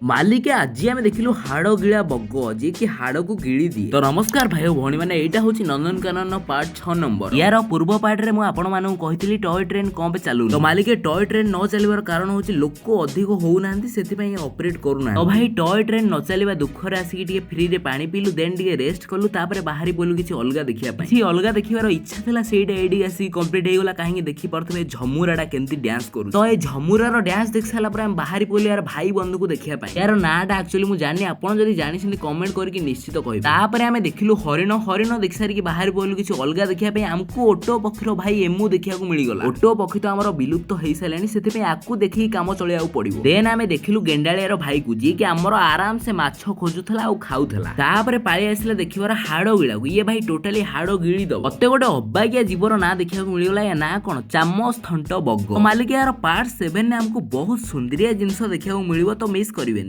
ମାଲିକେ, ଆଜି ଆମେ ଦେଖିଲୁ ହାଡ଼ ଗିଳା ବଗ, ଯିଏକି ହାଡ଼କୁ ଗିଳି ଦିଏ। ତ ନମସ୍କାର ଭାଇ ଓ ଭଉଣୀ ମାନେ, ଏଇଟା ହଉଛି ନନ୍ଦନକାନନ ପାର୍ଟ 6 ନମ୍ବର। ୟାର ପୂର୍ବ ପାର୍ଟରେ ମୁଁ ଆପଣମାନଙ୍କୁ କହିଥିଲି ଟୟ ଟ୍ରେନ୍ କଣ ପାଇଁ ଚାଲୁନି। ତ ମାଲିକେ, ଟୟ ଟ୍ରେନ୍ ନ ଚାଲିବାର କାରଣ ହଉଛି ଲୋକ ଅଧିକ ହଉନାହାନ୍ତି, ସେଥିପାଇଁ ଅପରେଟ କରୁନାହାନ୍ତି। ତ ଭାଇ, ଟୟ ଟ୍ରେନ୍ ନ ଚାଲିବା ଦୁଃଖରେ ଆସିକି ଟିକେ ଫ୍ରିରେ ପାଣି ପିଇଲୁ, ଦେନ୍ ଟିକେ ରେଷ୍ଟ କଲୁ, ତାପରେ ବାହାରି ପଡିଲୁ କିଛି ଅଲଗା ଦେଖିବା ପାଇଁ। କିଛି ଅଲଗା ଦେଖିବାର ଇଚ୍ଛା ଥିଲା, ସେଇଟା ଏଇଠି ଆସିକି କମ୍ପ୍ଲିଟ ହେଇଗଲା। କାହିଁକି ଦେଖିପାରୁଥିବେ ଝମୁରାଟା କେମିତି ଡ୍ୟାନ୍ସ କରୁଛି। ତ ଏ ଝମୁରାର ଡ୍ୟାନ୍ସ ଦେଖି ସାରିଲା ପରେ ଆମେ ବାହାରି ପଡିଲୁ ୟାର ଭାଇ ବନ୍ଧୁକୁ ଦେଖିବା ପାଇଁ। ୟାର ନାଁଟା ଆକ୍ଚୁଆଲି ମୁଁ ଜାଣିନି, ଆପଣ ଯଦି ଜାଣିଛନ୍ତି କମେଣ୍ଟ କରିକି ନିଶ୍ଚିତ କହିବେ। ତାପରେ ଆମେ ଦେଖିଲୁ ହରିଣ। ହରିଣ ଦେଖି ସାରିକି ବାହାରି ପଡିଲୁ କିଛି ଅଲଗା ଦେଖିବା ପାଇଁ। ଆମକୁ ଓଟ ପକ୍ଷୀର ଭାଇ ଏମୁ ଦେଖିବାକୁ ମିଳିଗଲା। ଓଟ ପକ୍ଷୀ ତ ଆମର ବିଲୁପ୍ତ ହେଇସାରିଲାଣି, ସେଥିପାଇଁ ଆକୁ ଦେଖିକି କାମ ଚଳେଇବାକୁ ପଡିବ। ଦେନ୍ ଆମେ ଦେଖିଲୁ ଗେଣ୍ଡାଳିଆର ଭାଇକୁ, ଯିଏକି ଆମର ଆରାମସେ ମାଛ ଖୋଜୁଥିଲା ଆଉ ଖାଉଥିଲା। ତାପରେ ପାଳି ଆସିଲା ଦେଖିବାର ହାଡ଼ ଗିଳାକୁ। ଇଏ ଭାଇ ଟୋଟାଲି ହାଡ଼ ଗିଳି ଦବ। ମତେ ଗୋଟେ ଅବାଗିଆ ଜୀବର ନାଁ ଦେଖିବାକୁ ମିଳିଗଲା। ୟା ନାଁ କଣ? ଚାମଚ ଥଣ୍ଟ ବଗ। ମାଲିକ, ୟାର ପାର୍ଟ 7 ରେ ଆମକୁ ବହୁତ ସୁନ୍ଦରିଆ ଜିନିଷ ଦେଖିବାକୁ ମିଳିବ, ତ ମିସ୍ କରିବେନି।